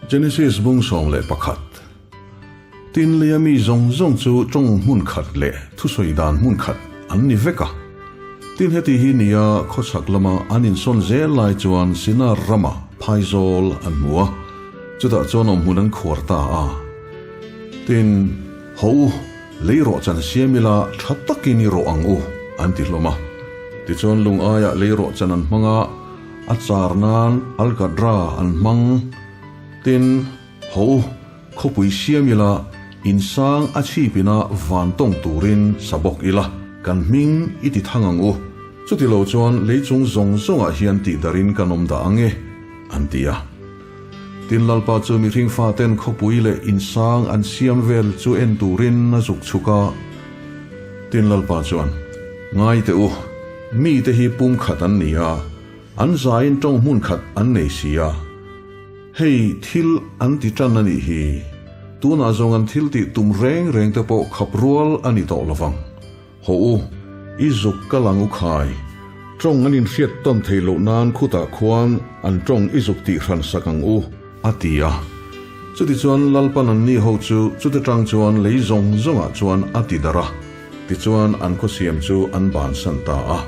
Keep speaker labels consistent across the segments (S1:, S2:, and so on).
S1: Genesis bung 11. Tin leia mi zawng zawng chu tawng hmun khat leh thusawi dan hmun khat an ni vek a. Tin heti hi nia khawchhak lama an insawn zel lai chuan Sinar rama phaizawl an hmu a, chutah chuan awmhmun an khuar ta a. Tin, Haw u, lei rawh chan siam ila tha takin i rawh ang u, an ti hlawm a. Tichuan lung aiah lei rawh chan an hmang a, a char nan alkadra an hmang. Tin, Haw u, khawpui siam ila, insang a chhip ina van tawng turin sa bawk ila, kan hming i ti thang ang u. Chuti lo chuan leichung zawng zawngah hian tihdarin kan awm dah ang e, an ti a. Tin Lalpa chu mihring faten khawpui leh insang an siam vel chu en turin a zuk chhuk a. Tin Lalpa chuan, Ngai teh u, mite hi pum khat an ni a, an zaiin tawng hmun khat an nei si a. Hei thil an ti tan a nih hi, tunah zawng an thil tih tum reng reng te pawh khap rual a ni tawh lovang. Haw u, i zuk kal ang u khai. Tawng an inhriat tawn thei loh nan khutah khuan an tawng i zuk tih hran sak ang u, a ti a. Chutichuan Lalpan an ni ho chu chuti tang chuan lei zawng zawngah chuan a ti darh a, tichuan an khawsiam chu an bansan ta a.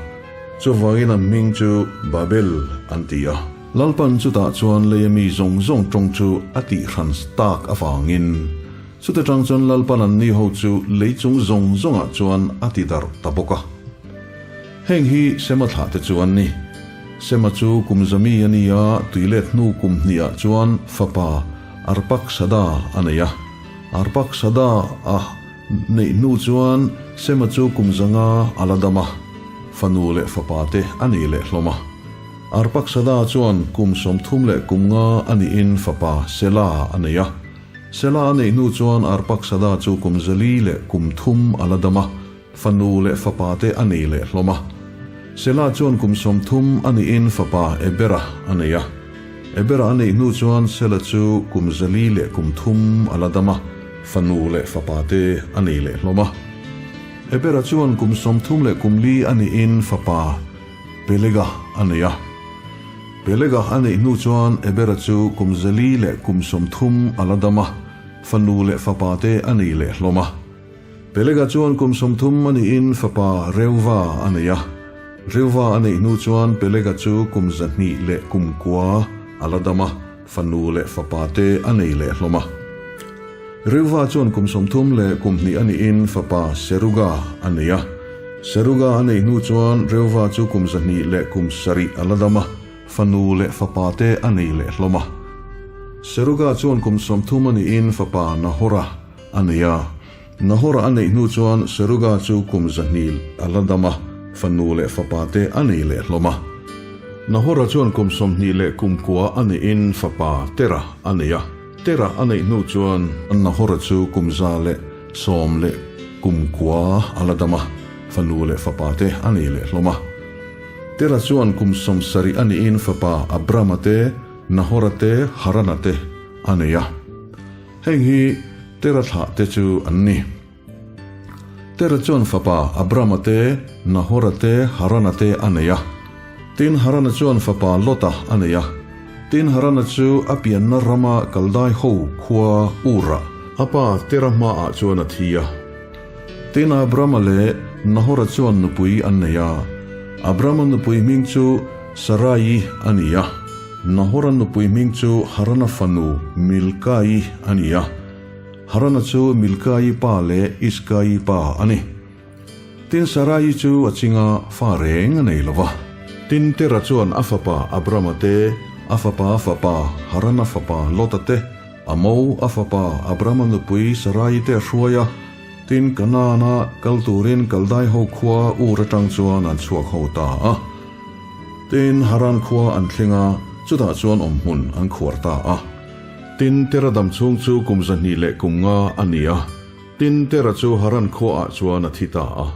S1: Chuvangin an hming chu Babel an ti a. Lalpan chutah chuan leia mi zawng zawng tawng chu a tih hran tak avangin Chuta tang chuan Lalpan an ni ho chu lei chung zawng zawngah chuan a ti darh ta bawk a. Heng hi Sema thlah te chu an ni. Sema chu kum zami a ni a, tuilet hnu kum hnihah chuan fapa Arpaksada a nei a. Arpaksada a neih hnu chuan Sema chu kum zanga a la dam a, fanu leh fapa te a nei leh hlawm a. Arpaksada chuan kum 30 leh kum nga a nihin fapa Sela a nei a. Sela a neih hnu chuan Arpaksada chu kum zali leh kum thum a la dam a, fanu leh fapa te a nei leh hlawm a. Sela chuan kum 30 a nihin fapa Ebera a nei a. Ebera a neih hnu chuan Sela chu kum zali leh kum thum a la dam a, fanu leh fapa te a nei leh hlawm a. Ebera chuan kum 30 leh kum li a nihin fapa Pelega a nei a. Pelega a neih hnu chuan Ebera chu kum zali leh kum 30 a la dam a, fanu leh fapa te a nei leh hlawm a. Pelega chuan kum 30 a nihin fapa Reuva a nei a. Reuva a neih hnu chuan Pelega chu kum 200 leh kum kua a la dam a, fanu leh fapa te a nei leh hlawm a. Reuva chuan kum 30 leh kum hnih a nihin fapa Seruga a nei a. Seruga a neih hnu chuan Reuva chu kum 200 leh kum 7 a la dam a, fanu leh fapa te a nei leh hlawm a. Seruga chuan kum 30 a nihin fapa Nahora a nei a. Nahora a neih hnu chuan Seruga chu kum 200 a la dam a, fanu leh fapa te a nei leh hlawm a. Nahora chuan kum 20 leh kum kua a nihin fapa Tera a nei a. Tera a neih hnu chuan Nahora chu kum za leh sawm leh kum kua a la dam a, fanu leh fapa te a nei leh hlawm a. Tera chuan kum 70 a nihin fapa Abrama te, Nahora te, Harana te a nei a. Heng hi Tera thlah te chu an ni. Tera chuan fapa Abrama te, Nahora te, Harana te a nei a. Tin, Harana chuan fapa Lota a nei a. Tin, Harana chu a pianna rama Kaldai ho khua Ur-ah a pa Tera hmaah chuan a thi a. Tin, Abrama leh Nahora chuan nupui an nei a. Abrama nupui hming chu Sarai a ni a. Nahora nupui hming chu Harana fanu Milkai a ni a. Harana chu Milkai pa leh Iskai pa a ni. Tin Sarai chu a chinga fa reng a nei lo va. Tin Tera chuan a fapa Abrama te, a fapa fapa Harana fapa Lota te, a mo a fapa Abrama nupui Sarai te a hruai a. Tin Kanaana kal turin Kaldai ho khua Ur atang chuan an chhuak ho ta a. Tin Haran khua an thleng a, chutah chuan awmhmun an khuar ta a. Tin, Tera dam chhung chu kum 200 leh kum nga a ni a. Tin, Tera chu Haran khuaah chuan a thi ta a.